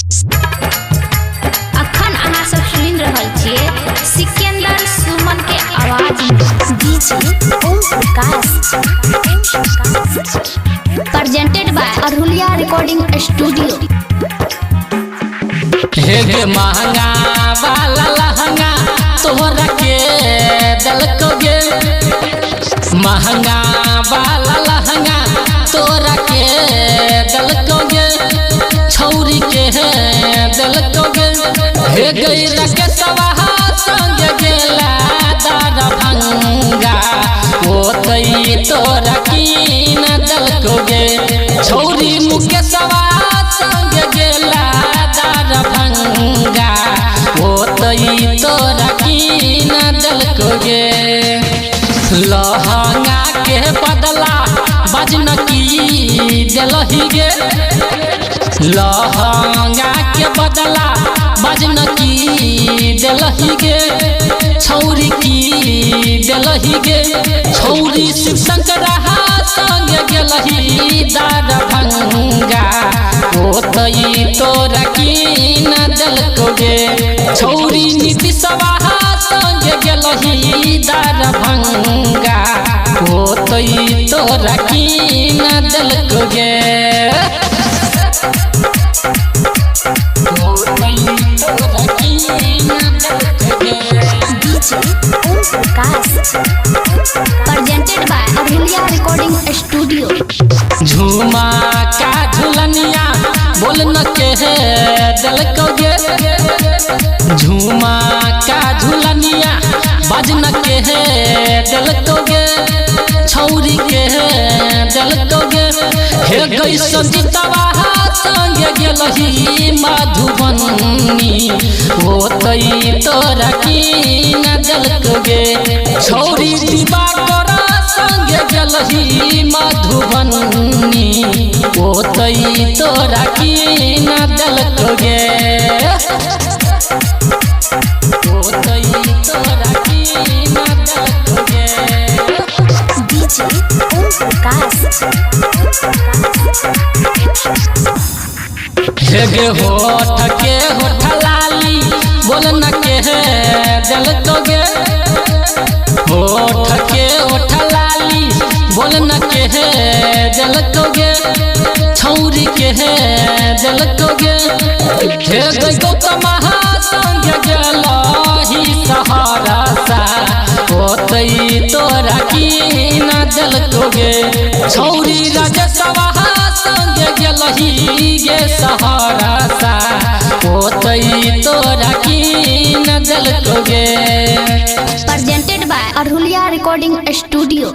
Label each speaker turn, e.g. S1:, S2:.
S1: अखन अहाँ सब सुनि रहल छियै सिकंदर सुमन के आवाज में।
S2: DJ Om Prakash.
S1: Presented by Arhuliya recording studio.
S3: हे गे महंगा वाला लहंगा तोहरा के दिल गे, महंगा वाला लहंगा तोरा के दिल गे, छौरी के दिल गे। हे गैरा के सवाहा संग गेला दरभंगा, ओतई तोरा कीन दिल गे। छौरी मुकेशवा संग गेला दरभंगा, ओतई तोरा कीन दिल गे। लहंगा के बदला बजन की दिलही गे, लहंगा के बदला बजन की दिलही गे, छौरी की दिलही गे। छौरी शिव शंकर संग गेलही दरभंगा, ओतई तोरा कीन दिल गे। छौरी नीतीशवा संग गेलही दरभंगा, ओतई तोरा कीन दिल गे। ओतई तोरा कीन दिल गे।
S2: DJ Om Prakash.
S1: Presented by Arhuliya recording studio.
S3: झूमा का झुलनिया बोल न के दिल को गे, झूमा का झुलनिया बजन के दिल को गे, छौरी के दिल को गे। हे गई संजीतवा संग गेलही मधुबनी, ओतई तोरा कीन दिल को गे। छौरी दिवाकर संग गेलही मधुबनी, ओतई तोरा कीन दिल गे। ओतई तोरा कीन दिल गे।
S2: DJ Om Prakash.
S3: हे गे होठ के होठ लाली बोल न के दिल को गे, होठ के होठ लाली बोल न के दिल को गे, छौरी के दिल को गे। हे गे गौतम संग गेलही सहरसा, ओतई तोरा कीन दिल को गे। छौरी राजेशवा संग गेलही गे सहरसा, ओतई तोरा कीन दिल को गे।
S1: Presented by Arhuliya recording studio.